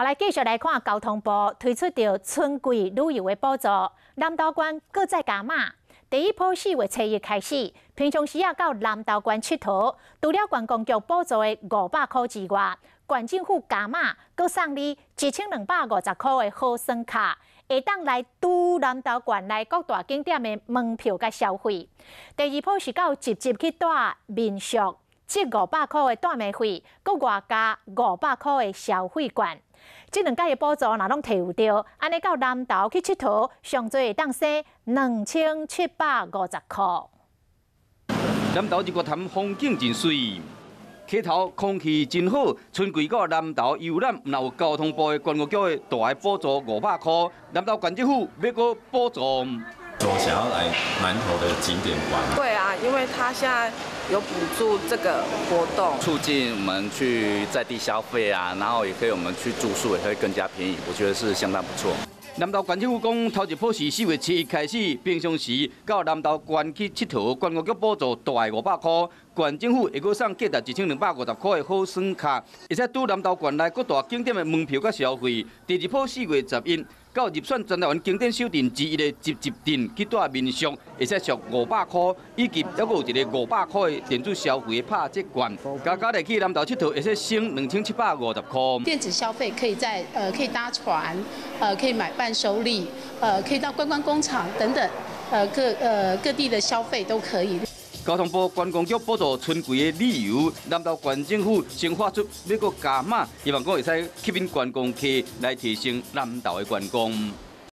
好，來繼續來看交通部推出著春季旅遊的補助，南投縣閣再加碼。第一波4月初1開始，平常時仔到南投縣𨑨迌，除了觀光局補助的500箍之外，縣政府加碼，閣送你1250箍的好耍卡，會當來拄南投縣內各大景點的門票佮消費。第二波是到集集去蹛民宿，折500箍的蹛暝費，閣外加五百箍的消費券。這兩擺的補助若攏提有著，按呢到南投去𨑨迌，上濟會當省2750箍。南投日月潭風景真媠，溪頭空氣真好。春季到南投遊覽，若有交通部的觀光局的大的補助五百箍，南投縣政府欲閣補助。我想要來南投的景點玩。對啊，因為他現在有補助這個活動，促進我們去在地消費啊，然後也可以我們去住宿也會更加便宜，我覺得是相當不錯。南投縣政府講，頭一波是4月7日開始，平常時到南投縣去𨑨迌，觀光局補助大的五百箍，縣政府會閣送價值1250箍的好耍卡，會使拄南投縣內各大景點的門票佮消費。第二波4月11到入選全台灣經典小鎮之一的集集鎮去蹛民宿，會使俗五百箍，以及猶閣有一个五百箍的電子消費的拍折券，加加來去南投𨑨迌會使省2750箍。電子消費可以在可以搭船，可以買伴手禮，可以到觀光工廠等等，各地的消費都可以。交通部觀光局補助春季的旅遊，南投縣政府先發出欲閣加碼，希望講會使吸引觀光客來提升南投的觀光。